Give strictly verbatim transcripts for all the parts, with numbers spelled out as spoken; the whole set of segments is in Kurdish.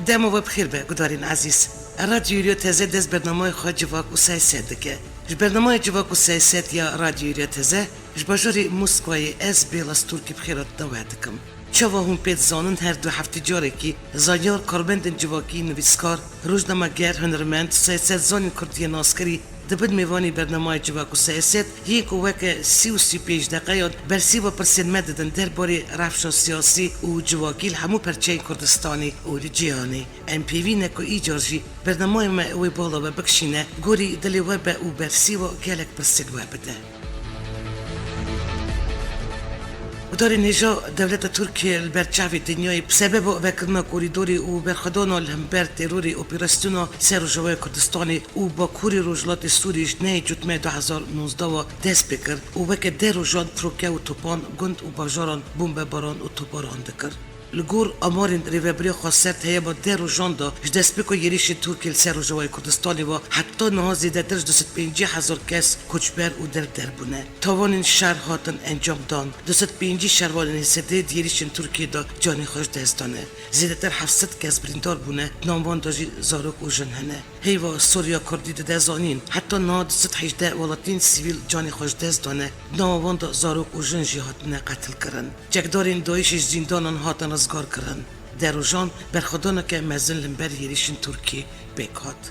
Dema we bi xêr be, gudarên ezîz. Radyo Êrîa Teze dest bernameyê xwe Civak û Siyaset dike. Ji bernameyê Civak û Siyaset ya Radyo Êrîa Teze, ji bajarê Moskwayê ez Bêla Stûrkî bi xêr hatina we dikim. Çawa hûn pê dizanin, her du heftê carekî zanyar, karmendên civakî, nivîskar, rojnameger, hunermend, siyasetzanên kurdî yê naskerî dibin mêvanê bernameyê Civak û Siyaset, yên ku weke sî û sî û pênc deqeyan bersîva pirsên me didin derbarê rewşa siyasî û civakî li hemû perçeyên Kurdistanê û li cîhanê. Em pêvî ne ku îcar jî bernameyê me wê bala we bikişîne, gorî dilê we be û bersîva gelek pirsên we bide. Gudarên hêja dewleta Tirkiyê li ber çavê dinyayê bi sebeba vekirina korîdorê û berxwedana li hember terorê, operasyona ser Rojavayê Kurdistanê û Bakurê Rojhilatê Sûrî ji nehê Cotmehê du hezar û nozdeh ve dest pê kir û weke deh rojan firoke û topan gund û bajaran bombebaran û toparan dikir. Li gor amarên Rêveberiya Xweser, heyama deh rojan de ji destpêka yêrîşên Tirkiyê li ser Rojavayê Kurdistanê ve heta niha zêdetir ji du sed pêncî hezar kes koçber û devder bûne. Tawanên şer hatin encamdan. Du sed pêncî şervanên H S D di yêrîşên Tirkiyê de canê xwe ji dest dane. Zêdetir heft sed kes birîndar bûne, di nav wan de jî zarok û jin hene. Heyva Sûriya Kurdî dide zanîn, heta niha du sed hejdeh welatiyên sivîl canê xwe ji dest dane, di nava wan de zarok û jin jî hatine qetilkirin. Çekdarên DAIŞê ji zîndanan hatin rizgarkirin. Deh rojan berxwedaneke mezin li hember yêrîşên Tirkiyê pêk hat.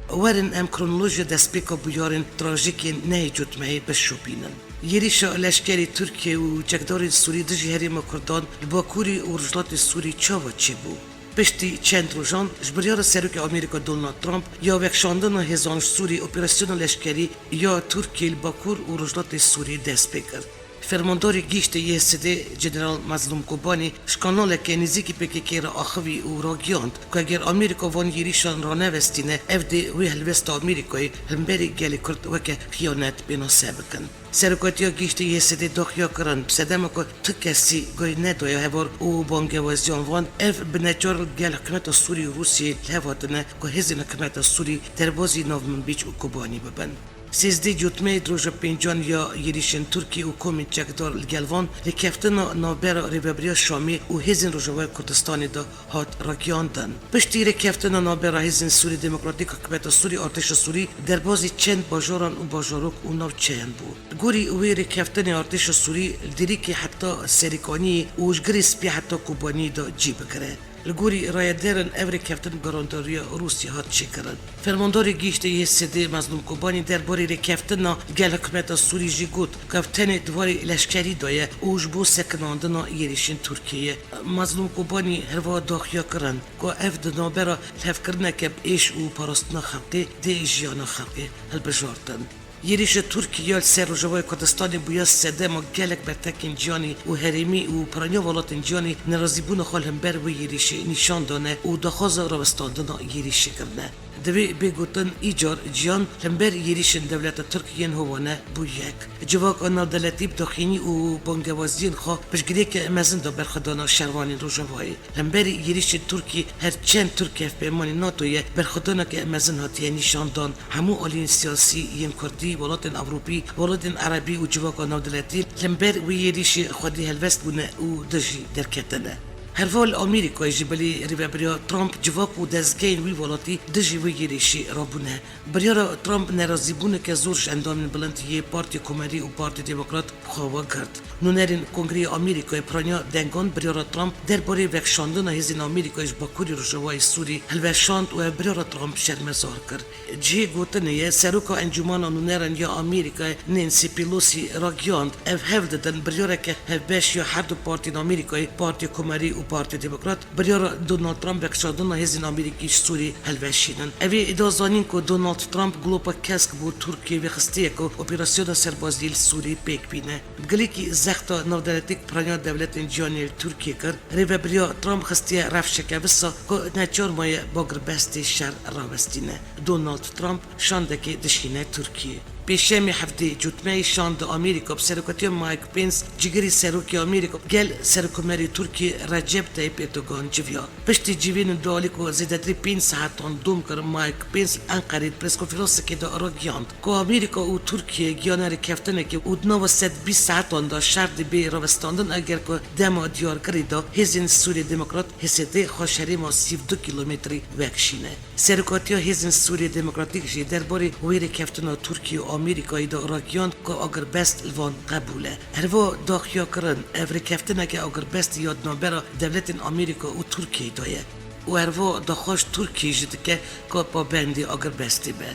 Werin em kronolojiya destpêka bûyerên trajîk yên nehê Cotmehê bişopînin. Yêrîşa leşkerê Tirkiyê û çekdarên Sûrî dijî herêma Kurdan li Bakurê û Rojhilatê Sûrî çawa çêbû? Piştî çend rojan, ji biryara Serokê Amerîka Donald Trump ya vekişandina hêzan ji Sûrî, operasyona leşkerî ya Tirkiyê li Bakur û Rojhilatê Sûrî dest pê kir. Fermandarê Giştê yê H S D General Mazlûm Kobanî ji kanaleke nêzîkî P K K re axivî û ragihand ku eger Amerîka van yêrîşan ranevestîne, ev dê wê helwesta Amerîkayê li hemberî gelê Kurd weke xiyanet pênase bikin. Serokatiya Giştê yê H S D daxuya kirin, bi sedema ku tu kesî guhê nedaye heval û bangewaziyan van, ev bi neçar li gel hikûmeta Sûrî û Rûsiyê li hev hatine ku hêzên hikûmeta Sûrî derbazî navminbîç û Kobanî bibin. Sêzdeh Cotmehê di roja pêncan ya yêrîşên Tirkiyê û komên çekdar li gel van rêkeftina navbera Rêveberiya Şamê û hêzên Rojavayê Kurdistanê de hat ragihandin. Piştî rêkeftina navbera Hêzên Sûrî Demokratîk, Hikûmeta Sûrî, Artêşa Sûrî derbazî çend bajaran û bajarok û navçeyan bû. Li gorî wê rêkeftinê artêşa Sûrî li Dêrikê heta Serîkaniyê û ji Girê Spî heta Kobaniyê de cî bigire. Li gorî rayedarên ev rêkeftin bi garantariya Rûsya hat çêkirin. Fermandarê Giştê yê H S D Mazlûm Kobanî derbarê rêkeftina gel hikûmeta Sûrî jî got ku ev tenê di warê leşkerî de ye û ji bo sekinandina yêrîşên Tirkiyê ye. Mazlûm Kobanî herwiha daxuya kirin ku ev di navbera lihevkirineke bi êş û parastina xelkê dê jiyana xelkê hilbijartin. Yêrîşa Tirkiyê ya li ser Rojavayê Kurdistanê bûye sedema gelek bertekên cîhanê û herêmî û piraniya welatên cîhanê nerazîbûna xwe li hember wê yêrîşê nîşan dane û daxwaza rawestandina yêrîşê kirine. Divê bê gotin, îcar ciyan li hember yêrîşên dewleta Tirk yên hovane bû yek. Civaka navdeletî bi daxuyanî û bangewaziyên xwe piştgiriyeke mezin da berxwedana şervanên Rojavayê. Li hemberî yêrîşên Tirkiyê her çend Tirkiye hevpeymanê NATO ye, berxwedaneke mezin hatiye nîşandan. Hemû aliyên siyasî yên Kurdî, welatên Ewropî, welatên Erebî û civaka navdeletî li hember wê yêrîşê xwedî helwest bûne û dijî derketine. Herval Amerîkayê jî belê Rêveberiya Trump civak û dezgehên wî welatî dijî wê yêrîşê rabûne. Biryara Trump nerazîbûneke zor ji endamên bilind yê Partiya Komerî û Partiya Demokrat bi xwe ve girt. Nûnerên Kongreyê Amerîkayê piraniya dengan biryara Trump derbarê vekişandina hêzên Amerîkayê ji Bakurê Rojavayê Sûrî hilweşand û ev biryara Trump şermezar kir. Cihê gotinê ye, Seroka Encûmena Nûneran ya Amerîkayê Nancy Pelosi ragihand, ev hewl didin biryareke hevbeş ya her du partiyên Amerîkayê, Partiya Komerî û Partiya Demokrat, biryara Donald Trump vekişandina hêzên Amerîkî ji Sûrî hilweşînin. Ev ê da zanîn ku Donald Trump glopa kesk bo Tirkiyê vêxistiye ku operasyona serbazî li Sûrî pêk bîne. Bi gelekî zexta navdewletî piraniya dewletên cîhanê li Tirkiyê kir, rêvebiriya Trump xistiye rewşeke wisa ku neçar maye bagirbestê şer rawestîne. Donald Trump şandekê dişîne Tirkiyê. Pêşemê hevdê cotmeyê şand di Amerîka bi serokatiya Mike Pence, cigirî serokê Amerîka, gel Serokkomarê Tirkiyê Recep Tayyip Erdogan civiya. Piştî civînên dualî ku zêdetirî pênc saetan dom kir, Mike Pence li Enqerê di preskonferansekê de ragihand ku Amerîka û Tirkiye gihane rêkeftinekê û di nava sed bîst saetan de şer dê bê rawestandin, eger ku dema diyarkirî de hêzên Sûriyê Demokrat, H S D, xweş herêma sî û du kîlometrî vekişîne. Serokatiya Hêzên Sûriyê Demokratîk jî derbarê wê rêkeftina Tirkiye û Amerîkayê de ragihand ku agirbest li van qebûl e. Herva daxuyakirin, ev rêkeftineke agirbestî ya di navbera dewletên Amerîka û Tirkiyeyê de ye û herva daxwaz Tirkiyeyê jî dike ku pabendî agirbestê be.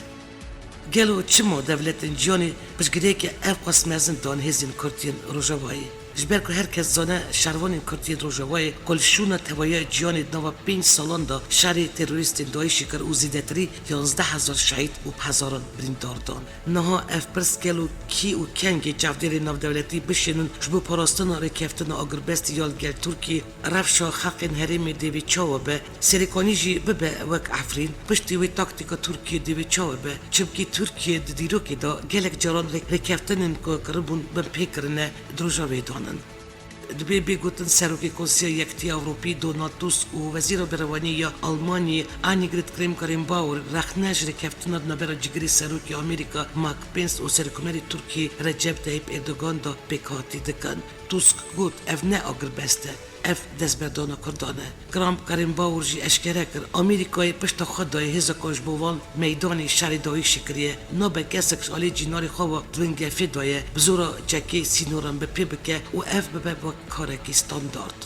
Gelo çima dewletên cîhanê piştgirêkê ev qas mezin dan hêzên Kurd yên Rojavayê? Ji ber ku her kes zane, şervanên Kurd yên Rojavayê ku li şûna tevahiya cîhanê di nava pênc salan de şerê terorîstên DAIŞ'ê kir û zêdetirî yanzdeh hezar şehîd û bi hezaran birîndar dan. Niha ev pirs, gelo kî û kengê çavdêrên navdewletî bişênin ji bo parastina rêkeftina agirbestî ya li gel Tirkiyê, rewşa xelkên herêmê dê vê çawa be, Serêkanî jî bibe wek Efrîn, piştî wê taktîka Tirkiyê dê vê çawa be, çimkî Tirkiye di dîrokê de gelek caran rê-, rêkeftinên ku kiribûn binpê kirine, di Rojavayê danin. Dibê bê gotin Serokê Konseya Yekitiya Ewropî Donald Tusk û Wezîra Berevaniyê ya Almanyê Annegret Kramp-Karrenbauer rexne ji rêkeftina di navbera cigirê serokê Amerîka Mike Pence û Serokkomarê Tirkiyê Recep Tayyip Erdogan de pêkhatî dikin. Tusk got, ev ne agirbest e, ev destberdana Kurdan e. Kramp-Karrenbauer jî eşkere kir, Amerîkayê pişta xwe daye hêza ku ji bo van meydanê şerê DAIŞ'ê kiriye. Nabe kesek ji aliyê cînarê xwe ve di bin gefê de ye, bi zora çekê sînoran bi pê bike û ev bibe wek karekî standard.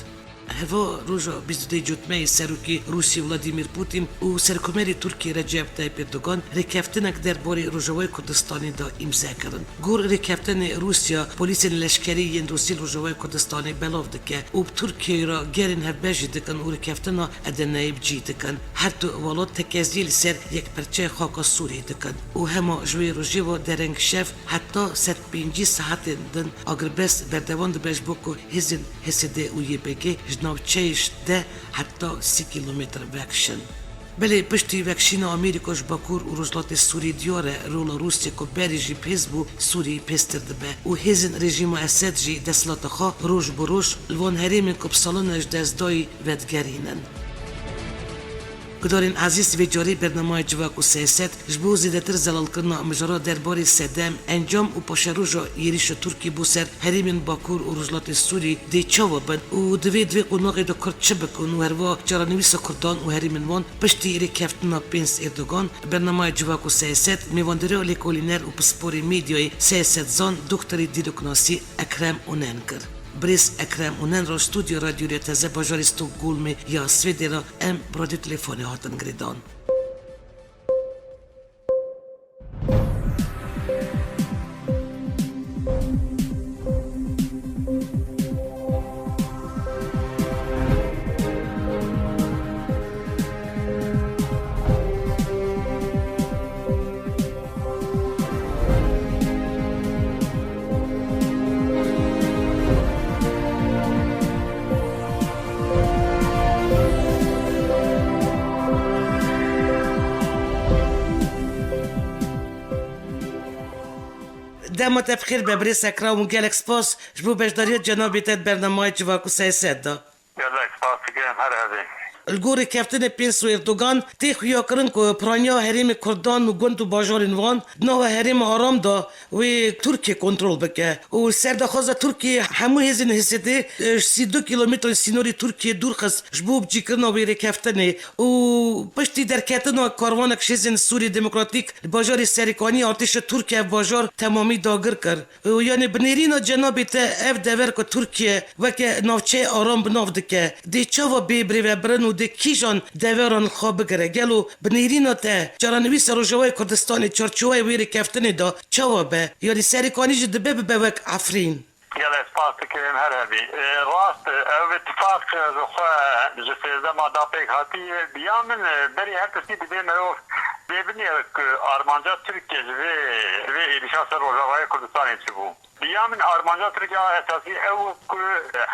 Heva roja bîst û duyê cotmeyê serokê Rûsya Vladimir Putin û serkomerê Tirkiyê Recep Tayyip Erdogan rêkeftinek derbarê Rojavayê Kurdistanê de îmze kirin. Gor rêkeftinê Rûsya polîsên leşkerî yên Rûsya li Rojavayê Kurdistanê belav dike û bi Tirkiyeyê re gerên hevbeş jî dikin û rêkeftina Edeneyê bi cî dikin. Her du welat tekeziyê li ser yekperçeya xaka Sûriyê dikin û hema ji wê rojê ve dereng şev heta sed pêncî saetên din agirbest berdewam dibe ji bo ku hêzên H S D û Y P G ji navçeyê ji deh heta sî kîlometr vekişin. Belê piştî vekişîna Amerîka ji Bakur û Rojhilatê Sûriyê diyar e, rola Rûsya ku berê jî pêz bû, Sûriyê pêztir dibe û hêzên rejîma Esed jî desthilata xwe roj bi roj li van herêmên ku bi salan e ji dest dayî vedigerînin. Guhdarên ezîz, vê carê bernamaya Civak û Siyaset ji bo zêdetir zelalkirina mijara derbarê sedem, encam û paşeroja êrîşa Tirkiyê bo ser herêmên Bakur û Rojhilatê Sûrî dê çawa bin û divê di vê qonaxê de Kurd çi bikin û herwiha çarenivîsa Kurdan û herêmên wan piştî rêkeftina Pence Erdogan, bernamaya Civak û Siyaset mêvandarîya lêkolîner û pisporê medyayê, siyasetzan, doktorê dîroknasî Ekrem Onen kir. Birêz Ekrem Onen re stûdyoya Radyo Rêya Teze bajarê Stockholmê ya Swêdê re em bi radyo telefonê hatin girêdan. Dema te bi xêr be birêz Ekrem û gelek spas ji bo beşdariya cenabê te di bernameyê Civak û Siyaset de. Gelek spas dikim, her hebî. Li gor rêkeftinê Pence û Erdogan tê xuyakirin ku piraniya herêmê Kurdan û gund û bajarên wan di nava herêma aram de wê Tirkiye kontrol bike û ser daxwaza Tirkiye hemû hêzên H S D, e, ji sî du kîlometrên sînorê Tirkiye dûr xist ji bo bicîkirina wê rêkeftinê û piştî derketina karvanek ji hêzên Sûriyê Demokratîk li bajarê Serêkaniyê artêşa Tirkiye ev bajar temamî dagir kir. Û yanî bi nêrîna cenabê te ev dever ku Tirkiye weke navçeyê aram bi nav dike, dê çawa bê birêvebirin û dê kîjan deveran li xwe bigire? Gelo bi nêrîna te çarenivîsa Rojavayê Kurdistanê çarçoweyê wê rêkeftinê de çawa be? Yanî Serêkanî jî dibe bibe wek Efrîn? Gelek spas dikim, her hebî. E, rast e, ev îtifaq, e, bi xwe ji sêzdeh mada pêk hatiye. Bi ya min, e, berî her tiştî divê merov bê binêre ku armanca Tirkiye ji vê, ji vê êrîşa ser Rojavayê Kurdistanê çi bû. Bi ya min armanca Tirkiye a esasî ew e ku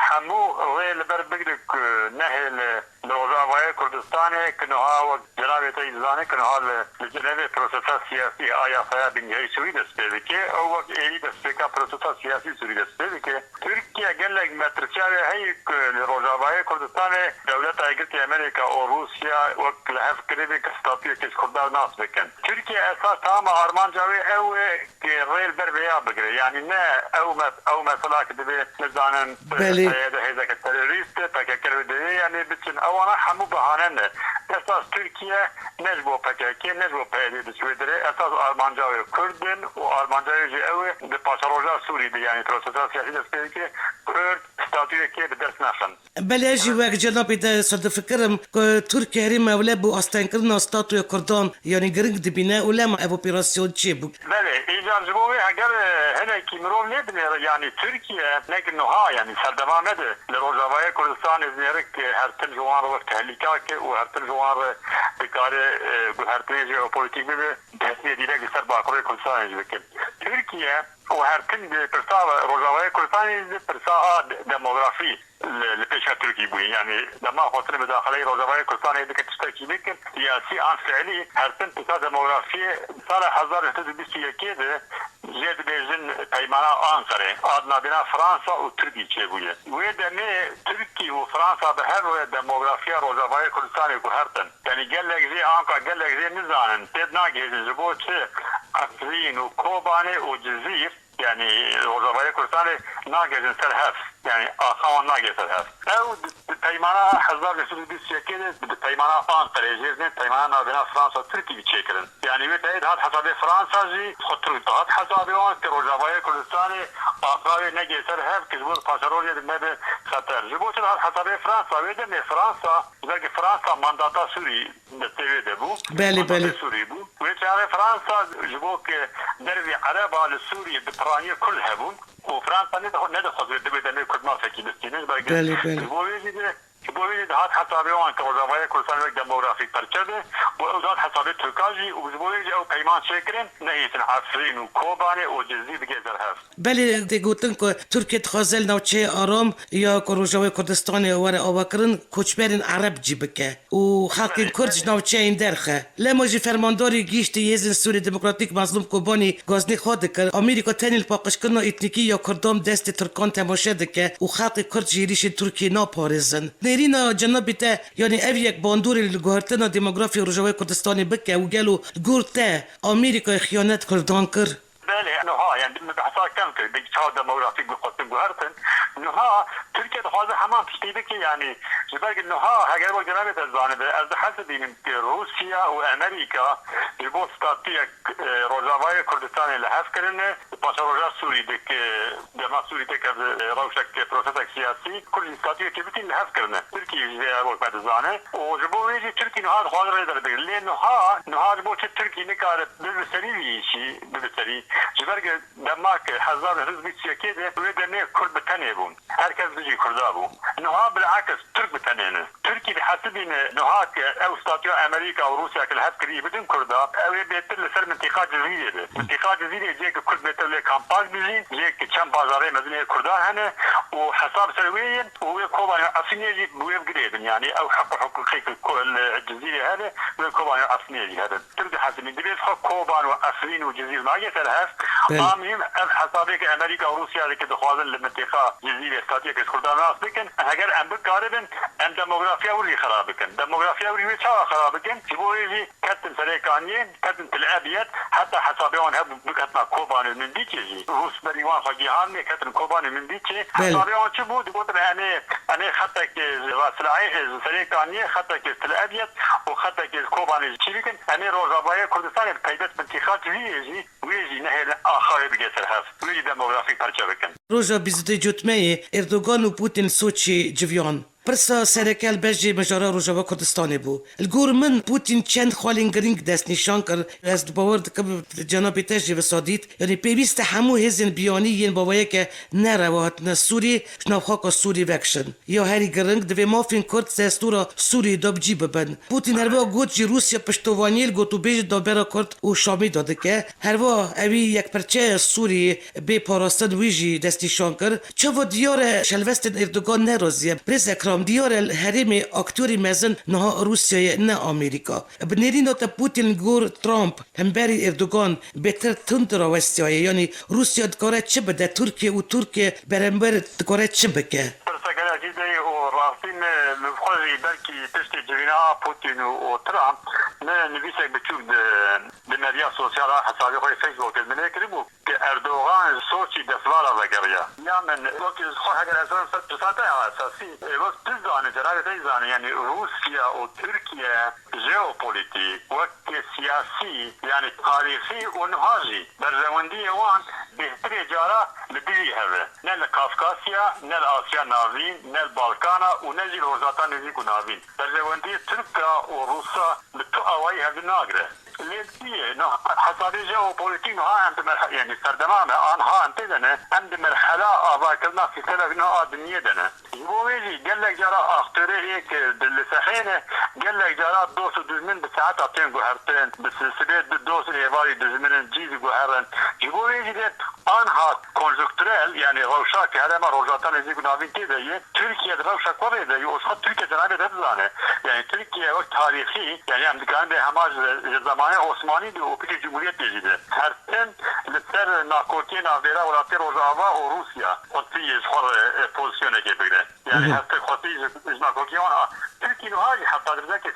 hemû rê li ber bigire ku nehêle li Rojavayê Kurdistanê, ku niha wek cenabê te jî dizane ku niha li, li Cenevê prosesa siyasî a yasaya bingehî Sûrî dest pê dike. Ew wek êdî destpêka prosesa siyasî Sûrî dest pê dike. Tirkiye gelek metirsiya wê heye ku li Rojavayê Kurdistanê Dewleta Yekgirtî Amerîka û Rûsya wek li hev kiribî ku statuyekê ji Kurdan nas bikin. Tirkiye esas tamama armanca wê ew e ku rê li ber vêya bigire. Yanî ne ew me-, ew mesela ki divê nizanin Belê. P Y D hêzeke terorîst e, P K K wê divê yanî biçin. Ewana hemû bahane ne. Esas Tirkiye ne ji bo P K K, ne ji bo P Y D diçe wê dirê. Esas armanca wê Kurd in û armanca wê jî ew e di paşeroja Sûrî de, yanî prosesa siyasî dest pê dike, Kurd statuyekê bi dest nexin. Belê, ez jî wek cenabê te ser difikirim ku Tirkiye herî mewle bo astengkirina statuya Kurdan, yanî giring dibîne û lema ev operasyon çêbû. Belê, îcar ji bo wê heger, e, hinekî mirov lê binêre, yanî Tirkiye nek niha, yanî serdema me de li Rojavayê Kurdistanê dinêre ku her tim ji wan re wek tehlîkak e û her tim ji wan re dikare, e, guhertinê jeopolitîk bibe, tesîrê dîrek li ser Bakurê Kurdistanê jî bike. Tirkiye û her tim di pirsa Rojavayê Kurdistanê jî pirsa a de-, demografî li, li pêşa Tirkî bûye. Yanî dema xwestine midaxileyê Rojavayê Kurdistanê bikin, tiştekî bikin, siyasî an fiilî, her tim pirsa demografiyê. Sala hezar neh sed û bîst û yekê de jê dibêjin Peymana Anqerê, a di navbêna Fransa û Tirkî çêbûye. Wê demê Tirkî û Fransa bi hev re demografiya Rojavayê Kurdistanê guhertin. Yanî gelek jê anka gelek jê nizanin, tê nagihêjin ji bo çi Efrîn û Kobanê û Cizîr, yanî Rojavayê Kurdistanê nagihêjin ser hev. Yanî axa wan nagihê ser hev. Ew di, di peymana hezar neh sed û bîst û yekê de, di peymana Anqerê jê dibên peymana navbêna Fransa û Tirkî bi çêkirin. Yanî wê teyê dihat hesabê Fransa jî xwe Tirk dihat hesabê wan ki Rojavayê Kurdistanê axa wê negihê ser hev ki ji bo paşerojê de nebe xeter. Ji bo çi dihat hesabê Fransa? Wê demê Fransa, ji ber ki Fransa mandata Sûrî destê wê de bû. Belê, mandata belê. Sûrî bû. Wê çaxê Fransa ji bo ki dervî Ereba li Sûriyê bi piraniya Kurd hebûn û Fransa nedixwe-, nedixwest wê di wê demê Kurd mafekî bistîne. Ji ber ki Belê, belê. Ji bo wê jî de, ji bo wê jî dihat hesabê wan ki Rojavayê Kurdistanê wek demografîk perçe be û ew dihat hesabê Tirkan jî û ji bo wê jî ew peyman çêkirin, nehêtin Efrîn û Kobanê û Cizîr bigê ser hev. Belê, tê gotin ku Tirkiye dixwaze li navçeyê aram ya ku Rojavayê Kurdistanê were avakirin, koçberên Ereb cî bike û xelkên Kurd ji navçeyên derxe. Lema jî fermandarê giştî Hêzên Sûriyê Demokratîk Mezlûm Kobanî gaznê xwe dikir, Amerîka tenê li paqijkirina etnîkî ya Kurdan destê Tirkan temaşe dike û xelkê Kurd ji êrîşên Tirkiyê naparêzin. Nêrîna cenabê te, yanî ev yek bandorê li guhertina demografiya Rojavayê Kurdistanê bike û gelo li gor te Amerîkayê xiyanet Kurdan kir? Belê, niha, yani min behsa kem kir, bi çawa demografîk bi xwestin guhertin. Niha Tirkiye dixwaze heman tiştî bike, yani ji ber ku niha heger wek cenabê te zanibe, ez dihesibînim ku Rûsya û Amerîka ji bo statuyek, e, Rojavayê Kurdistanê li hev kirine, paşeroja Sûrî de ku dema Sûrî têkeve rewşek, prosesek siyasî, Kurd jî statuyekê bitîn li hev kirine. Tirkî jî vê wek me dizane. Û ji bo wê jî Tirkî niha dixwaze rê derbigire. Lê niha, niha ji bo çi Tirkî nikare bibe serî vî îşî, bibe serî? Ji ber ku dema ku hezar neh sed û bîst û yekê de wê demê Kurd bi tenê bûn. Her kes dijî Kurda bû. Niha bil'eks Tirk bi tenê ne. Tirkî dihesibîne niha ku ew statûya Amerîka û Rûsya ku li hev kirî bidin Kurda, ew ê bêtir li ser mintîqa Cizîrê be. Mintîqa Cizîrê cihê ku Kurd bêtir lê kampak dijîn, cihê ku çend bajarê mezin ê Kurda hene û hesab ser wê yên û wê Kobanê û Efrînê jî bi wê bigirêdin. Yanî ew heq û hiqûqê ku ko-, li Cizîrê hene, wê Kobanê û Efrînê jî hebe. Tirk dihesibîn, divê xwe Koban û Efrîn û Cizîr nagê ser hev. Belê. A muhîm ev hesabê ke Amerîka û Rûsya dike dixwazin li mintîqa Cizîrê statuyeke ji Kurdan nas bikin. Heger em bikaribin, em demografiya wir jî xera bikin. Demografiya wir jî wê çawa xera bikin? Ji bo wê jî ketin serê Kaniyê, ketin Til Ebyed, heta hesabê wan hebû biketina Koban û Minbîçê jî. Rûs berî wan xwe gihandiye, ketin Koban û Minbîçê. Belê. Hesabê wan çi bû? Digotin em ê, em ê xetekê ji va Silahê, ji serê Kaniyê, xetekê ji Til Ebyed û xetekê ji Kobanê jî çî bikin. Em ê Rojavayê Kurdistanê bi taybet mintîqa Cizîrê jî, wê jî nehêlin axa wê bigê ser hev. Wê jî demografîk perçe bikin. Roja bîst û duyê Cotmeyê Erdogan û Putin li Soçî civiyan. Pirsa sereke li bejê mijara Rojava Kurdistanê bû. Li gor min Putin çend xalên girîng destnîşan kir. Ez bawer dikim cenabê te jî wisa dît. Yanî pêwîst e hemû hêzên biyanî yên baweyeke nerewa hatine Sûrî ji nav xaka Sûrî vekişin. Ya herî giring, divê mafên Kurd destûra Sûrî de bi cî bibin. Putin herwiha got jî Rûsya piştovaniyê li gotûbêj navbera Kurd û Şamî de dike. Herwiha ewî yekpirçeya Sûrî bê parastin wî jî destnîşan kir. Çawa diyar e ji helwestên Erdogan nerazî ye? Birêz Ekram, diyar e li herêmê aktorî mezin niha Rûsyayê ne Amerîka. Bi nêrîna te Putin li gor Trump hemberî Erdogan bêtir tund rawestiyaye, yanî Rûsya dikare çi bide Tirkiye û Tirkiye berember dikare çi bike? Pirsa gelek jî dey û rastî min li xwe jî belkî piştî civîna Putin û, û Trump min nivîsek biçûk di, di medya sosyal a hesabê xwe yê Facebookê min lê kiribû. Ke Erdogan Soçî destvala vegeriya. Ya min wekî ji xwe heger ez ser pirsa te ya esasî, e, wek tu zanî, cenabê te zane, yanî Rûsya û Tirkiye jeopolîtîk, wek siyasî, yanî tarîxî û niha jî berjewendiyê wan bêhtirê cara li dijî hev e. Ne li Kafkasya, ne li Asya Navîn, ne li Balkana û ne jî li Rojhilata Nêzîk û Navîn. Berjewendiyê Tirka û Rûsa bi tu awayî hev nagire. Lê çi ye? No, hesabê jeopolîtîk niha em di merhe-, yanî serdema me, aniha em tê de ne, em di merhela avakirina sîstemek nû a dinyê de ne. Ji bo wê jî gelek cara aktorê ê ke di li sehê ne, gelek cara dost û dijmin bi saeta tên guhertin, bi si-, sibê di dost û êvarî dijmin in cî diguherin. Ji bo wê jî de aniha konjunkturel, yanî rewşa ke herêma Rojhilata Nêzîk û Navîn tê de ye, Tirkiye di rewşa ku rê de ye, û ji xwe Tirkiye cenabê te dizane. Yanî Tirkiye wek tarîxî, yanî em dikarin bê hema ji, ji zemanê Osmanî de û piştî Cumhuriyetê jî de. Her tim li ser nakokiyê navbêra welatê Rojava û Rûsya xwestî ji xwe re, e, pozîsyonekê bigire. Yanî Mhm. her tim xwestî ji, ji nakokiyê wan a. Tirkî niha jî heta derecekê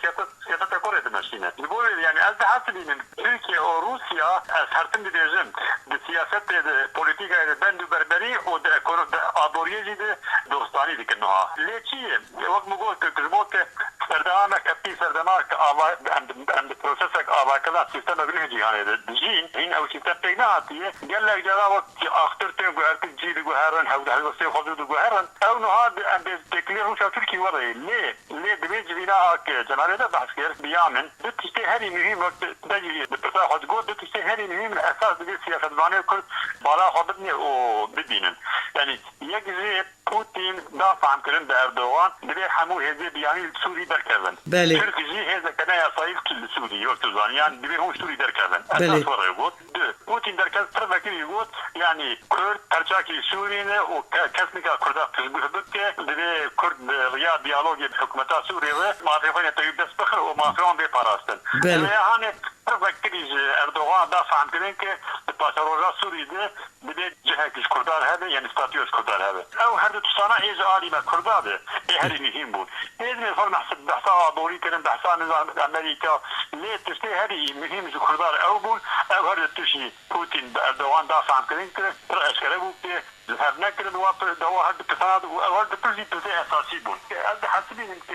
siyaseta ku rê dimeşîne. Ji bo wê, yanî ez dihesibînim, Tirkiye û Rûsya, ez her tim dibêjim, di siyasetê de, polîtîkayê de bend û berberî û di ekono-, di aboriyê jî de dostanî dikin niha. Lê çi ye? Wek min got, ji bo ke serdema me keptî serdema ke ava-, em di, em di prosesek avakirina sîstemek nû cîhanê de dijîn, hîn ew sîstem pêk nehatiye. Gelek cara wek aktor tên guhertin, cî diguherin, hew-, helwestê xwe zû diguherin. Ew niha di, em bê têkiliyê Rûsya û Tirkî werê. Lê Lê divê civîna a ke cenabê te behs kir, bi ya min, du tiştê herî muhîm wek te jî di pirsa xwe digot, du tiştê herî muhîm in esas divê siyasetvanê Kurd bala xwe bidinê û bibînin. Yanî yek jî Putin da fehmkirin bi Erdogan, divê hemû hêzê biyanî li Sûrî derkevin. Belê. Tirk jî hêzeke ne yasayî li Sûrî, wek tu zanî, yanî divê hûn ji Sûrî derkevin. Belê. Esas we rê got. Du, Putin derket pir vekirî got, yanî Kurd perçakî Sûrî ne û ke-, kes nika Kurda piştguh bike, divê Kurd bi riya diyalogê bi hikûmeta Sûrî re mafê xwe yên tevî bi dest bixin û mafê wan bê parastin. Belê. Lê hanê pir vekirî ji Erdogan da fehmkirin ke di paşeroja Sûrî de divê cihek ji Kurdan hebe, yanî statûya ji Kurdan hebe. Ew her du tiştana ê ji alî me Kurda be, ê herî muhîm bûn. Ê divê xwe behs-, behsa aborî kirin, behsa nizam Amerîka, lê tiştê herî muhîm ji Kurdan ew bûn, ew her du tiştî Putin bi Erdogan da fehmkirin kirin, pir eşkere bû ku ji hev nekirin, wa pir, dawa her du pirsana û ew her du pirs jî pirsê esasî bûn. Ez dihesibînim ku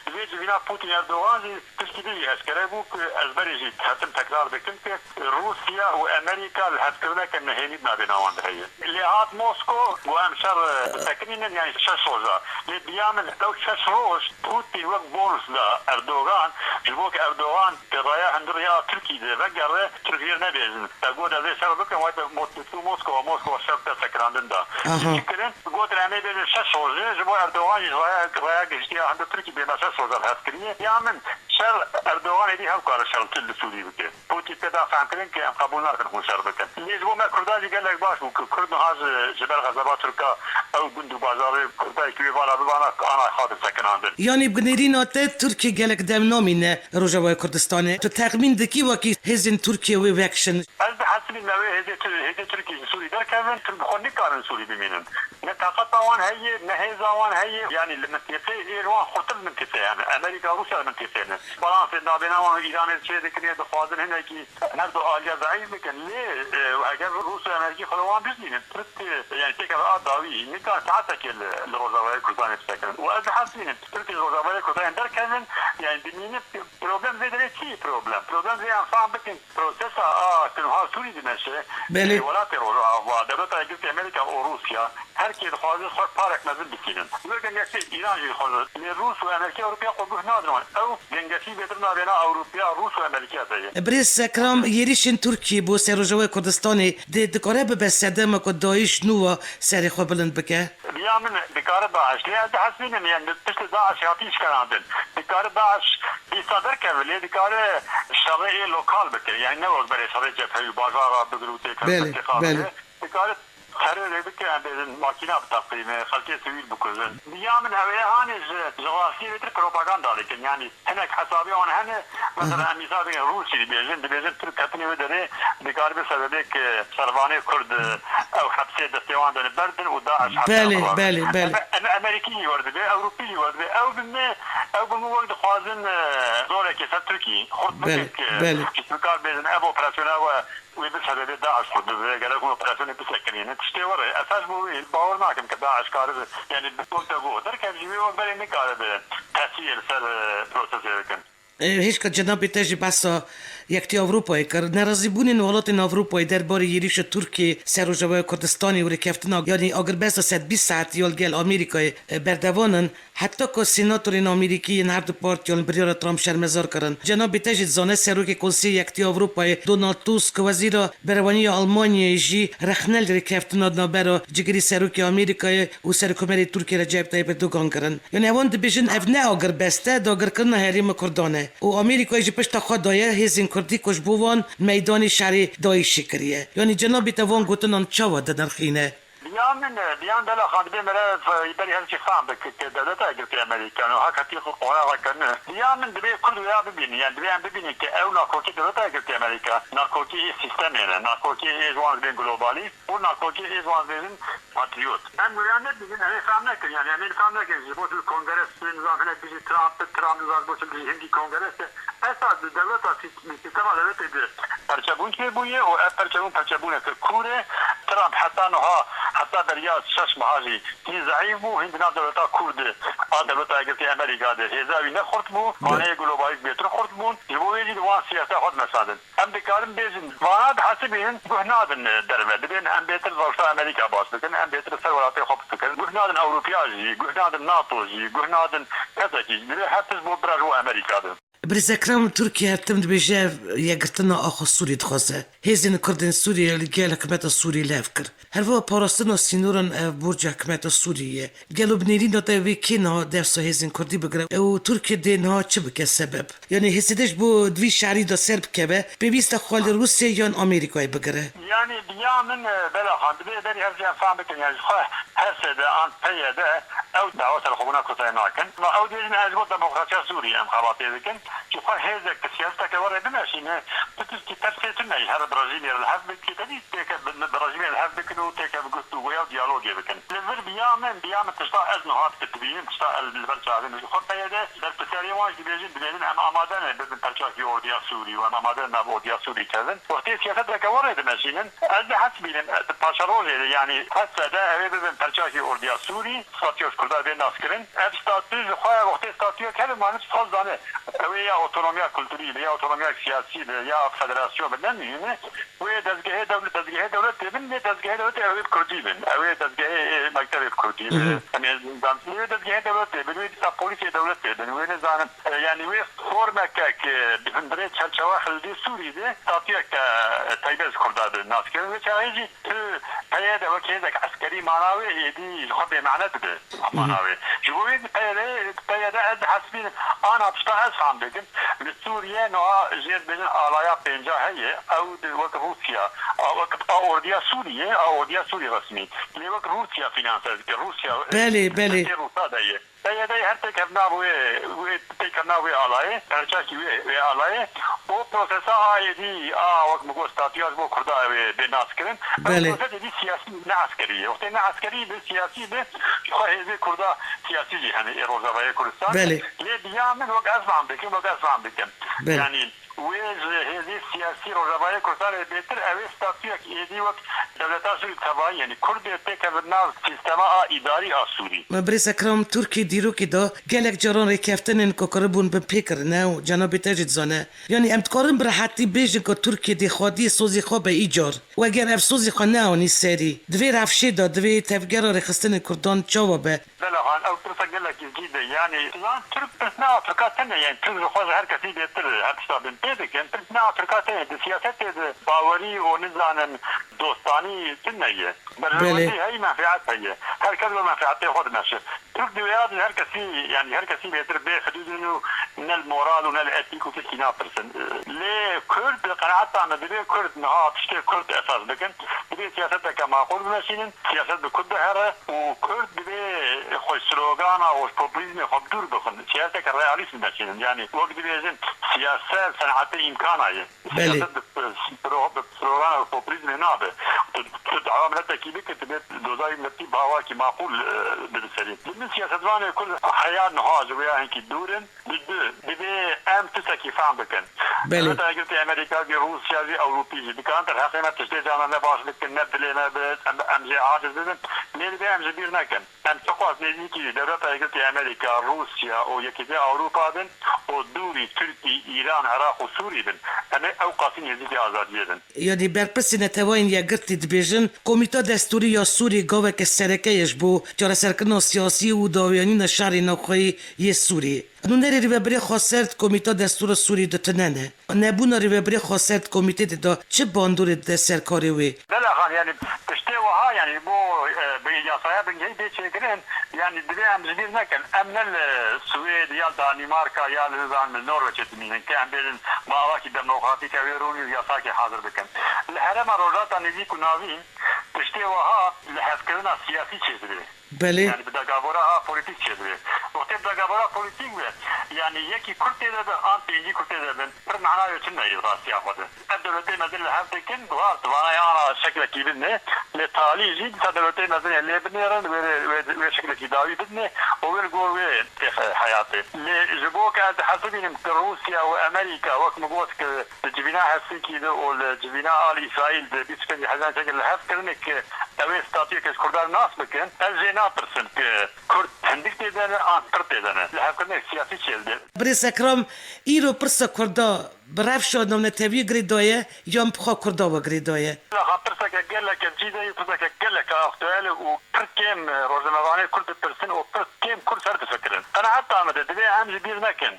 di vê civîna Putin Erdogan jî tiştî din jî eşkere bû ku ez berê jî dihetim tekrar bikim ku Rûsya û Amerîka li hevkirineke nehênî di navbêna wan de heye. Lê hat Mosko got em şer bisekinînin, yanî şeş roja. Lê diya min ew şeş roj Putin wek bonus da Erdogan, ji bo ku Erdogan Di raya hundirê ya Tirkî de vegere, Tirk jê re nebêjin. Te got ez ê şer bikim, wayte Mos-, tu Moskova, Moskova şer te sekinandin da. Aha. Çi kirin? Gotin em ê bêjin şeş roj e, ji bo Erdogan jî raya, raya gihiştiye hundir Tirkî bêna şeş rojan hev kiriye. Ya min şer Erdogan êdî hevkare şer li Sûrî bike. Putin te da fehmkirin ke em qebûl nakin hûn şer bikin. Lê ji bo me Kurdan jî gelek baş bû ku Kurd niha ji, ji ber xezeba Tirka ew gund û bajarê Kurdayekî wê vala bibana ana xwe disekinandin. Yanî bi nêrîna te Tirkiye gelek dem namîne Rojavayê Kurdistanê. Tu texmîn dikî wekî hêzên Tirkiye wê vekişin? Ez dihesibînim wê hêzê Tir-, hêzê Tirkiye ji Sûrî derkevin, Tirk bi xwe nikarin Sûrî bimînin. Ne taqeta wan heye, ne hêza wan heye. Yanî li mintîqê ê wan xurtir mintîqê hene. Amerîka, Rûsya li mintîqê ne. Balansê navbêna wan û Îranê çê dikin, dixwazin hinekî her du aliya zeîf bikin. Lê, e, eger Rûsya Amerîkî xwe li wan bizînin, Tirk, e, yanî têkeve a dawî, nika saetekê li, li Rojavayê Kurdanê bisekirin. Û ez dihesibînim, Tirk ji Rojavayê Kurdanê derkevin, yanî dimînin problem vê derê çi problem? Problem vê em fam bikin, prosesa a ku niha Sûrî dimeşe, Belê. e, welatê Rojava. Wa Dewleta Yekgirtî Amerîka û Rûsya her kê dixwazin xwe parek mezin bistînin. Wê gengeşê Îran jî dixwazin. Lê Rûs û Amerîka Ewropiya xwe guh nadin wan. Ew gengeşî bêtir navêna Ewropiya, Rûs û Amerîka de ye. Birêz Ekram, êrîşên Tirkiyê bo Serrojavayê Kurdistanê dê dikare bibe sedema ku DAIŞ nû wa serê xwe bilind bike? Bi ya min dikare DAIŞ, lê ez dihesibînim, yani piştî DAIŞ hatî şikerandin. Dikare DAIŞ dîsa derkeve, lê dikare şerê ê lokal bike. Yani ne wek berê şerê cepheyî û bajara bigir û têkeve Belê, têxa belê. bike. Dikare terorê bike, em bêjin makîna biteqîne, xelkê sivîl bikujin. Bi ya min ew ê hanê ji, ji rastiyê bêtir propaganda dikin. Yani hinek hesabê wan hene, mesela em mîsal bikin Rûsî dibêjin, dibêjin Tirk ketine wê derê, dikaribe sebebê ku şervanê Kurd, e, ew hepsê destê wan de li ber din û DAIŞ hepsê Belê, xwe. belê, belê. Em, em, Amerîkî jî werdibe, Ewropî jî werdibe. Ew bi me, ew bi me wek dixwazin, e, zoreke ser Tirkî xurt Belê, bikin ku belê. ji Tirkan bêjin ev operasyona we wê bi sebebê DAIŞ xurt bibe. Gerek hûn operasyonê bisekinînin. Tiştê were. Ez hej bo wê bawer nakim ku DAIŞ karibe, yani bi wek te got, derkev jî wê wek berê nikaribe tesîrê li ser, e, prosesê bikin. E, hêşka cenabê te jî behsa Yekîtiya Ewropayê kir. Nerazîbûnên welatên Ewropayê derbarê êrîşa Tirkiyê ser Rojavaya Kurdistanê û rêkeftina, yanî agirbesta sed bîst saetî ya li gel Amerîkayê, e, berdevan in. Heta ku senatorên Amerîkî yên her du partiyan li biryara Trump şermezar kirin. Cenabê te jî dizane Serokê Konseyê Yekîtiya Ewropayê Donald Tusk, Wezîra Berevaniya Almanyayê jî rexne li rêkeftina navbera cigirî Serokê Amerîkayê û Serokkomarê Tirkiyê Recep Tayyip Erdogan kirin. Yanî ewan dibêjin ev ne agirbest e, dagirkirina herêma Kurdan e û Amerîkayê ji pişta xwe daye hêzên Kurdî ku ji bo wan meydanê şerê DAIŞê kiriye. Yanî cenabê te van gotinan çawa dinirxîne? Diya min, diyan Bela Xan dibê mere berî her jî fam bike ke Dewleta Yekgirtî Amerîka niha ketî xwe qonaxa kirine. Diya min dibê Kurd wêya bibînin, yani dibê em bibînin ke ew nakokê Dewleta Yekgirtî Amerîka, nakokê ê sîstemê ne, nakokê ê ji wan dibên globalî, û nakokê ê ji wan dibêjin patriyot. Em wêya nebînin, em ê fam nekin, yani em ê fam nekin ji bo tu kongres nizam hinek bijî Trump, Trump nizam bo tu bijî hingî kongres e. Esas di dewleta sî-, di sîstema dewletê de perçebûn çêbûye û ev perçebûn perçebûneke kûr e. Trump heta niha, heta beriya şeş meha jî hîn zeîf bû, hîn di nav dewleta kûr de a Dewleta Yekgirtî Amerîka de hêza wî ne xurt bû, Be- maneyê globalîst bêtir xurt bûn. Ji bo wê jî di wan siyaseta xwe dimesandin. Em dikarin bêjin, vana dihesibînin, guh nadin derve. Dibên em bêtir rewşa Amerîka baş bikin, em bêtir ser welatê xwe bifikirin. Guh nadin Ewropiya jî, guh nadin nato jî, guh nadin kesekî. Divê her tişt bo bira ji bo Amerîka be. Birêz Ekrem, Tirkiye her tim dibêje ev yekgirtina axa Sûriyê dixwaze. Hêzên Kurdên Sûriyê li gel hikûmeta Sûriyê lev kir. Her wiha parastina sînoran ev borca hikûmeta Sûriyê ye. Gelo bi nêrîna te wê kê niha dersa hêzên Kurdî bigire û Tirkiye dê niha çi bike sebeb? Yanî hêzê te ji bo di vî şerî de ser bikeve, pêwîst e xwe li Rûsyayê yan Amerîkayê bigire? Yanî bi ya min, e, Bela Xan, divê berî her jî em fam bikin, yanî ji xwe H S D an P Y D ew dawa serxwebûna Kurdan nakin. Ma ew dibêjin, em ji bo demokrasiya Sûriyê em xebatê dikin. Ji xwe hêzek bi siyaseteke were bimeşîne, tu tiştî tersê tune ye. Here bi rejîmê re li hev bikî, tevî têke bi, bi rejîmê li hev bikin û têke bi guftûgoya û diyalogê bikin. Li vir bi ya min, bi ya min tişta ez niha dibînim, tişta ez li ber çavê min ji xwe P Y D berpirsiyarê wan jî dibêjin, dibêjin em amade ne bibin perçakî ordiya Sûrî û em amade ne nav ordiya Sûrî kevin. Wextê siyaseteke were dimeşînin, ez dihesibînim, di paşerojê de, yanî H S D ew ê bibin perçakî ordiya Sûrî, statûya ji Kurda bê naskirin. Ev statû ji xwe wextê statûyek hebe, ma nifs xwe zane. Ew ê ya otonomiya kulturî be, ya otonomiya siyasî be, ya federasyon be, ne muhîm e. Wê dezgehê dewlet, dezgehê dewletê bin, lê dezgehê dewletê ew ê bi kurdî bin. Ew ê dezgehê, ê, mektebê bi kurdî be. Hı hı. Em ê zantin, wê dezgehê dewletê bin, wê dîsa polîsê dewletê bin, wê nizanim, e, yanî wê formeke ke di hundirê çerçewa Xilidê Sûrî de statûyeke, e, taybet ji Kurda bi nas kirin. Wê çaxê jî tu P Y D wek hêzek eskerî mana wê êdî ji xwe bêmane dibe. Hı hı. Mana wê. Ji bo wê P Y D, P Y D ez dihesibînim, ana tişta ez fam dikim. Li Sûriye niha jê dibêjin alaya pênca heye. Ew di wek Rûsya, a, wek a ordiya Sûriyê, a ordiya Sûrî resmî. Lê wek Rûsya fînanse dike. Rûsya, Belê, belê. destê Rûsa de ye. P Y D her têkevna wê, wê têkevna wê alayê, perçakî wê, wê alayê. O prosesa a êdî, a wek min got, statûya ji bo Kurda ew ê bê naskirin. Ew Belê. proses êdî siyasî, ne eskerî ye. Wextê ne eskerî be, siyasî be, ji xwe hêzê Kurda siyasî jî hene ê Rojavayê Kurdistan. Belê. Lê bi ya min wek ez fam dikim, wek ez fam dikim. Belê. Yanî, Wê ji hêzê siyasî Rojavayê Kurdistanê bêtir ew ê statuyek êdî wek dewleta Sûrî tevayî, yanî Kurd bê têkevin nav sîstema a îdarî a Sûrî. Me birêz Ekram, Tirkiye dîrokê de gelek caran rêkeftinên ku kiribûn bin pê kirine û cenabê te jî dizane. Yanî em dikarin bi rehetî bêjin ku Tirkiye dê xwediyê sozê xwe be îcar. Weger ev sozê xwe neanî serî. Di vê rewşê de divê tevgera rêxistinên Kurdan çawa be? Bela xan, ew pirsa gelekî zî de, yanî, lan Tirk pirs ne a Tirka tene, yanî Tirk ji xwe ji her kesî bêtir e, her tişta bin pê dikin. Pirs ne a Tirka tene, di siyasetê de bawerî û nizanin dostanî tune ye. Belê. Berjewendî heyî, menfeet heye. Her kes bi menfeetê xwe dimeşe. Tirk di wêya de her kesî, yanî her kesî bêtir bê hidûd in û ne li moral û ne li etîk û tiştî napirsin. Lê Kurd, di qenaeta min, divê Kurd niha tiştê Kurd esas bikin. Divê siyaseteke maqûl bimeşînin, siyaset bi Kurd bihere û Kurd divê xwe ji slogana û ji populîzmê xwe bi dûr bixin. Siyaseteke realîst bimeşînin. Yanî wek dibêjin, siyaset senetê îmkana ye. Belê. Siyaset bi, bi, bi slogan û populîzmê nabe. Tu, tu dawa miletekî bike, tu bê dozayê miletî bi awakî maqûl, e, bide serî. Li min siyasetvanê Kurd heya niha ji wêya hinkî dûr in. Bi du, divê em tiştekî fehm bikin. Belê. Dewleta Yekgirtî Amerîka jî, Rûsya jî, Ewropî jî dikarin derheqê me tiştê carna ne baş bikin, ne bi dilê me bi, em, em jê aciz bibin. Lê divê em ji bîr nekin. Em çiqas nêzîkî Dewleta Yekgirtî Amerîka, Rûsya û Yekîtiya Ewropa bin û dûrî Tirkî, Îran, Iraq û Sûrî bin, em ê ew qasî nêzîkî azadiyê bin. Yanî berpirsên Neteweyên Yekgirtî dibêjin, Komîta Destûrî ya Sûrî gaveke sereke ye ji bo çareserkirina siyasî û daweyanîna şerê navxweyî yê Sûrî. Nûnerê rêvebirê xweser di Komîta Destûra Sûrî de tune ne. Nebûna rêvebirê xweser di komîtê de da çi bandorê dide ser karê wê? Bela xan, yanî tiştê wiha, yanî bo, e, bi yasaya bingehî bê çêkirin, yanî divê em ji bîr nekin. Em ne li Swêd ya Danîmarka ya li, nizanim, li Norveçê dimînin, ke em bêjin bi awakî demokratîk ew ê rûnî û yasakê hazir bikin. Li herêma Rojhilata Nêzîk û Navîn tiştê wiha lihevkirina siyasî çêdibe. Belê. Yanî bi dagavora a polîtîk çêdibe. Wextê bi dagavora polîtîk be, yanî yekî Kurd tê de be, an pêncî Kurd tê de bin, pir mana wê çi neyê rastiya xwe de. Ev dewletê mezin li hev dikin, guhar, di vana ya ana şeklekî bidinê, lê talî jî dîsa dewletê mezin ê lê binêrin, wê, wê, wê şeklekî dawî bidinê û wê li gor wê têxe heyatê. Lê ji bo ke ez dihesibînim ki Rûsya û Amerîka, wek min got ki di civîna Helsinkî de û li civîna a li Îsraîl de bîst û pênc hezar çek li hev kirine ki ew ê statuyeke ji Kurdan nas bikin, ez jê napirsim ki Kurd hindik tê de ne an pir tê de ne. Lihevkirinek siyasî çêdibe. Birêz Ekram, îro pirsa Kurda bi rewşa navnetewî girêdaye yan bi xwe Kurda ve girêdaye? Axa pirseke gelek cî de ye, pirseke gelek aktuel û pir kêm rojnamevanê Kurd dipirsin û pir kêm Kurd ser difikirin. Qenaeta min de divê em ji bîr nekin.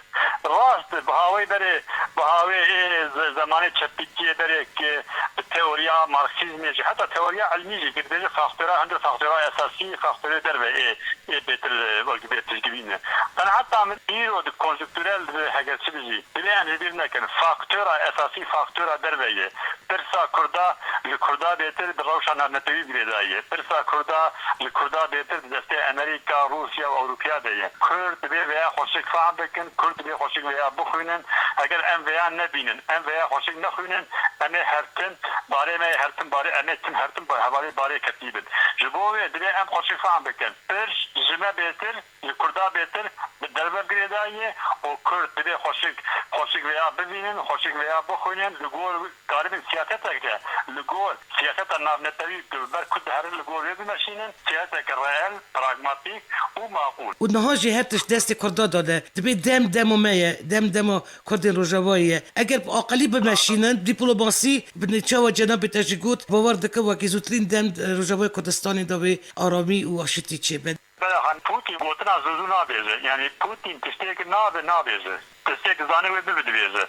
Rast, bi hawê berê, bi hawê ê ze-, zemanê çepîtiyê berê ki bi teoriya Marksîzmê jî, heta teoriya ilmî jî, ki dibêje faktora, hundir faktora esasî, faktorê derve ê, ê bêtir, e, wek bê piştgirî ne. Qenaeta min îro di konjukturel, di hegerçi bi jî, divê em ji bîr nekin. Faktora esasî, faktora derve ye. Pirsa Kurda, li Kurda bêtir bi rewşa navnetewî girêdayî ye. Pirsa Kurda, li Kurda bêtir di destê Amerîka, Rûsya û Ewropiya de ye. Kurd divê vêya xweşik fehm bikin, Kurd divê xweşik vêya bixwînin. Eger em vêya nebînin, em vêya xweşik nexwînin, em ê her tim, barê me yê her tim, barê, em ê tim her tim ba-, hevalê barê ketî bin. Ji bo wê divê em xweşik fehm bikin. Pir ji me bêtir, ji Kurda bêtir bi derve girêdayî ye û Kurd divê xweşik, xweşik vêya bivînin, xweşik vêya bixwînin, li gor karibin siyasetek de, li gor siyaseta navnetewî ku li ber ku diherin li gor wê bimeşînin, siyaseteke reel, pragmatîk û maqûl. Û niha jî her tişt destê Kurda de ne. Dibê dem dema me ye, dem dema Kurdên Rojavayê ye. Eger bi aqilî bimeşînin, dîplomasî, bi çawa cenabê te jî got, bawer dikim wekî zûtirîn dem Rojavayê Kurdistanê de wê aramî û aşitî çêbe. Bela xan, Pûtîn gotina zû zû nabêje. Yanî Pûtîn tiştêk nabe, nabêje. Tiştêk dizane wê bibe dibêje.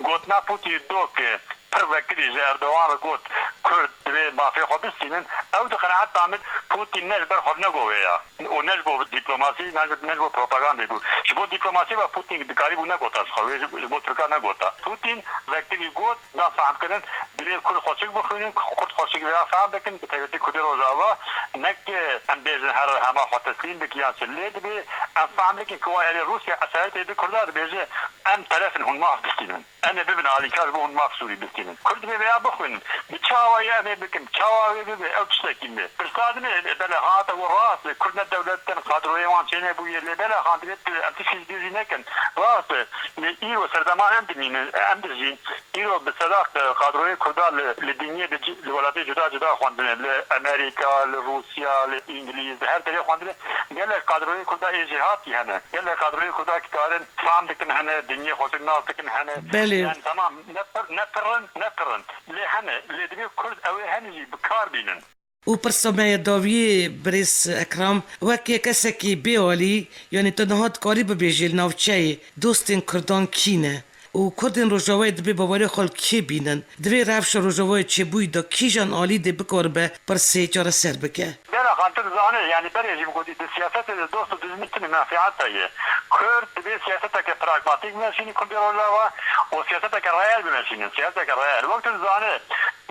Gotina Pûtîn do ki pir vekirî ji Erdogan re got, Kurd divê mafê xwe bistînin. Ew di qenaeta min Pûtîn ne ji ber xwe negot wê ya. Û ne ji bo dîplomasî, ne ji, ne ji bo propagandê bû. Ji bo dîplomasî ve Pûtîn dikarîbû negota ji xwe. Wê ji, ji bo Tirka negota. Pûtîn vekirî got, da fehmkirin, divê Kurd xweşik bixwînin, Kurd xweşik vêya fehm bikin, bi taybetî Kurdê Rojava, ne ki em bêjin here hema xwe teslîm bikin yan çi. Lê divê em fehm bikin ku wa erê Rûsya esaret êdî Kurda dibêje, em teref in, hûn maf bistînin. Em ê bibin alîkar ji bo hûn maf Sûrî bistînin. Kurd divê vêya bixwînin. Bi çawa Em ê bikin, çawa wê bibe, ew tiştekî me. Pirsa din e, bele hate û rast e, Kurd ne dewlet in, kadroyê wan çênebûye, lê bele xan divê tu, em tiştî ji bîr jî nekin. Rast e, lê îro serdema em dimînin, em dijîn. Îro bi sedaq, e, kadroyê Kurda li, li dinyê di ci-, li welatê cuda cuda xwendine, li Amerîka, li Rûsya, li Îngilîz, li her derê xwendine. Gelek kadroyê Kurda ê jêhatî hene. Gelek kadroyê Kurda ki karin fam dikin hene, dinyê xwe nas dikin hene. Belê. Yani tamam, ne pir, ne pir in, ne pir in. Lê hene, lê divê Kurd ew ê hene jî bi kar bînin. Û pirsa me ya dawiyê birêz Ekram, wek yê kesekî bê alî, yanî tu niha dikarî bibêjî li navçeyê dostên Kurdan kî ne? Û Kurdên Rojavayê dibê bawerê xwe li kê bînin? Di vê rewşa Rojavayê çêbûyî de kîjan alî dê bikaribe pirsê çareser bike? Bela Xan, tu dizanî, yanî berê jî min gotî, di siyasetê de dost û dijmin tune, menfeat heye. Kurd divê siyaseteke pragmatîk bimeşînî Kurdê Rojava û siyaseteke reel bimeşînin, siyaseteke reel. Wek tu dizanî,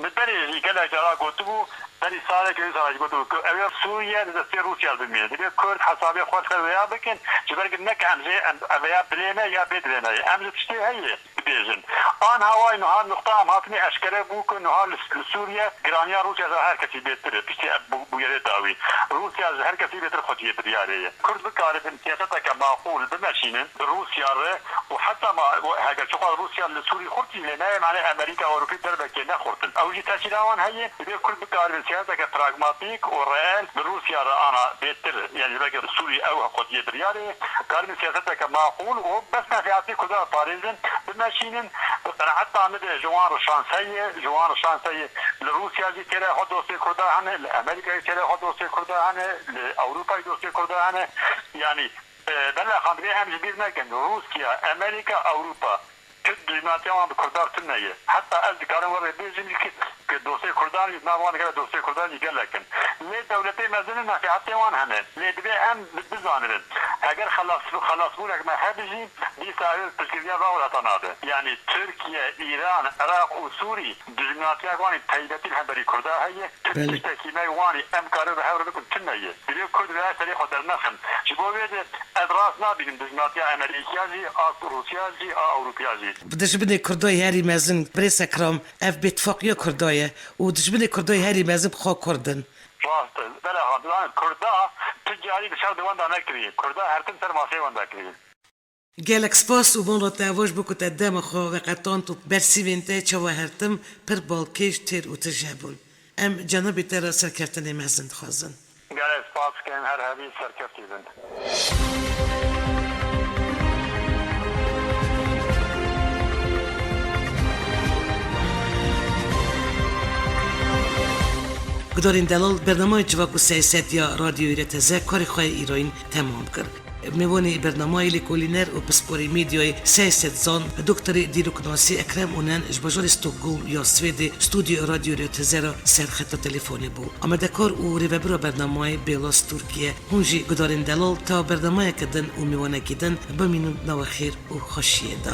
Bi berê jî gelek cara gotibû, berî salekê wî sala jî gotibû ku ew ê Sûriye di destê Rûsya de bimîne. Divê Kurd hesabê xwe li ser vêya bikin, ji ber ku ne ke em jê em, em vêya bilê me ya bê dilê me ye. Em ji tiştê heye bibêjin. An hawayê niha nuqta em hatine eşkere bû ku niha li, li Sûriye giraniya Rûsya ji her kesî bêtir e. Piştî ev bû-, bûyerê dawî. Rûsya ji her kesî bêtir xwediyê biryarê ye. Kurd bikaribin siyaseteke maqûl bimeşînin bi Rûsya re û heta ma, heger çiqas Rûsya li Sûrî xurt jî lê nayê, mane Amerîka û Ewropî derbekê nexurtin. Ew jî tesîra wan heye, divê Kurd bikaribin siyaseteke pragmatîk û reel bi Rûsya re ana bêtir, yani belkî Sûrî ew xwediyê biryarê, karibin siyaseteke maqûl û bes menfeatê Kurdan parêzin, bimeşînin, bi qenaeta min de ji wan re şans heye, ji wan re şans heye. Li Rûsya jî têra xwe dostê Kurda hene, li Amerîkayê têra xwe dostê Kurda hene, li Ewropayê dostê Kurda hene. Yanî, e, bela xan divê em ji bîr nekin. Rûsya, Amerîka, Ewropa, tu dijminatiya wan bi Kurda tune ye. Heta ez dikarim we rê bêjim jî ki, ki dostê Kurdan jî, nav wan digere dostê Kurdan jî gelek in. Lê dewletê mezin in, menfeatê wan hene. Lê divê em bi-, bizanirin. Heger xelas, xelasbûnek me hebe jî, dîsa ew piştgiriya vê wexta nabe. Yanî Tirkiye, Îran, Iraq û Sûrî dijminatiya wan ê taybetî li hemberî Kurda heye. Belê. Tiştekî me wan ê em karin bi hev re bikin tune ye. Divê Kurd vêya serê xwe dernexin. Ji bo vê de ez rast nabînim dijminatiya Amerîkiya jî, a Rûsya jî, a Ewropiya jî. Dijminê Kurda yê herî mezin, birêz Ekram, ev bêtifaqiya Kurda ye û dijminê Kurda yê herî mezin bi xwe Kurd in. Rast e. Bela xan, dizanin Kurda tu carî bi şer di wenda nekiriye. Kurda her tim ser maseyê wenda kiriye. Gelek spas û mala te evaş bû ku te dema xwe veqetand û bersîvên te çawa her tim pir balkêş, têr û tij hebûn. Em cenabê te re serkeftinê mezin dixwazin. Gelek spas dikim, her hebî serkeftî bin. Gudarên delal, bernameyê Civak û Siyaset ya Radyoyê R T Z karê xwe yê îroyîn temam kir. Mêvanê bernamayê lêkolîner û pisporê medyayê Siyaset Zan, doktorê dîroknasî Ekrem Onen ji bajarê Stockholm ya Swêdê stûdyoya Radyo R T Z re ser xeta telefonê bû. Amadekar û rêvebira bernamayê Bêlas Tirkiye. Hûn jî gudarên delal ta bernamayeke din û mêvanekî din bimînin di nava xêr û xweşiyê de.